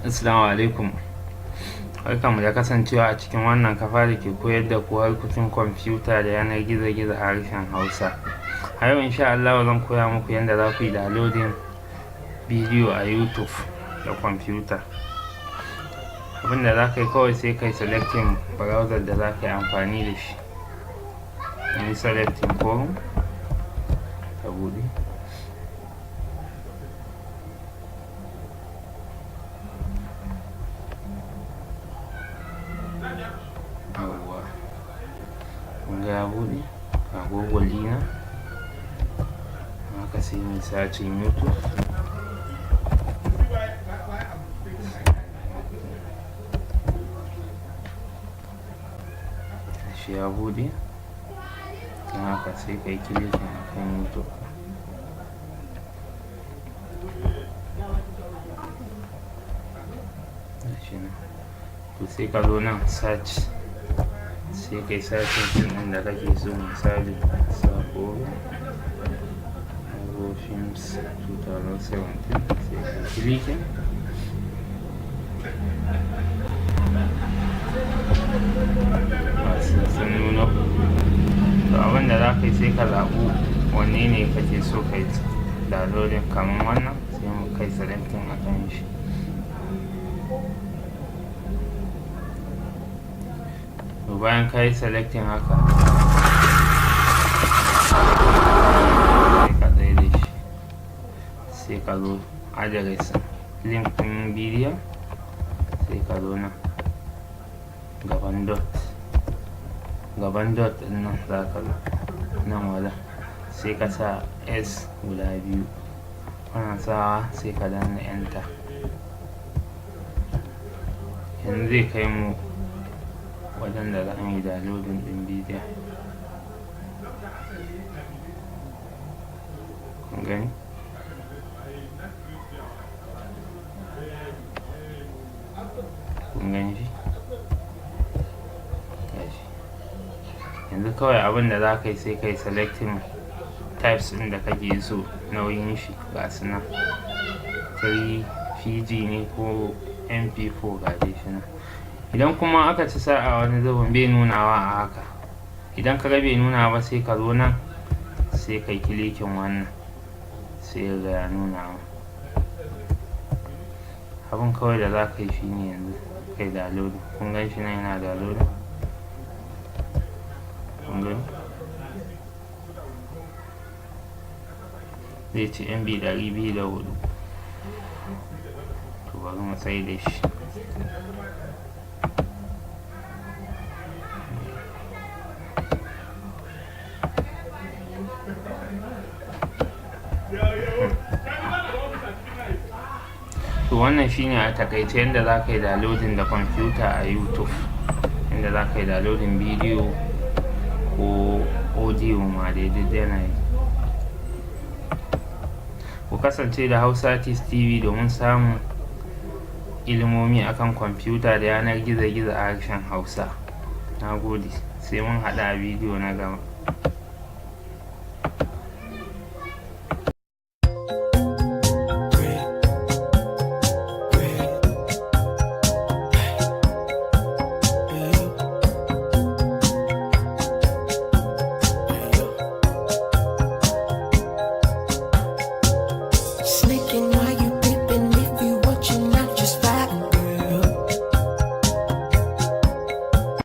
Assalamu alaikum. Barkanmu da kasancewa a cikin wannan kafa da ke koyar da ku harkokin kwamfuta da yanar gizo-gizo a harshen Hausa. A yau, insha Allahu, zan koya muku yadda za ku yi downloading bidiyo a YouTube da kwamfuta. Abin da za ka yi kawai, sai ka yi selecting browser da za ka yi amfani da shi. Yi selecting Chrome, ta buɗe. Yawwa, kun ga ya buɗe, ga Google ɗina. Haka sai mu searching YouTube. Shi ya buɗe, don haka sai ka yi clicking akan YouTube. Gashi nan. To, sai ka zo nan search, sai ka yi searching fim ɗin da kake so. Misali, Sakoro Horror Films 2017, sai ka yi clicking. Gasu sun nuno. To, abin da za ka yi, sai ka zaɓi wanne ne kake so ka yi downloading, kamar wannan, sai mu kai selecting akan shi. To, bayan ka yi selecting haka, sai ka tsaye da shi, sai ka zo address, link ɗin bidiyon, sai ka zo nan gaban dot, gaban dot ɗin nan za ka zo nan wajen, sai ka sa S guda biyu. Kana sawa, sai ka danna Enter. Yanzu zai kai mu wajen da za mu yi downloading ɗin bidiyon. Kun gani? Kun gan shi? Gashi. Yanzu kawai abin da za ka yi, sai ka yi selecting types ɗin da kake so, nauyin shi, ga su nan, 3 pg ne ko MP4, ga dai shi nan. Idan kuma aka ci sa'a, wani zubin bai nunawa a haka. Idan ka ga bai nuna ba, sai ka zo nan, sai ka yi clicking wannan, sai ga ya nuna ma. Abin kawai da za ka yi shine yanzu kai downloading. Kun gan shi nan yana downloading? Kun gani? Zai ci MB 204. To, bari mu tsaida shi. To, wannan shine a takaice yadda za ka yi downloading da kwamfuta a YouTube, yadda za ka yi downloading bidiyo ko audio ma dai, duk yana yi. Ku kasance da Hausa TV domin samun ilimomi akan kwamfuta da yanar gizo-gizo a harshen Hausa. Na gode, sai mun haɗu a bidiyo na gaba.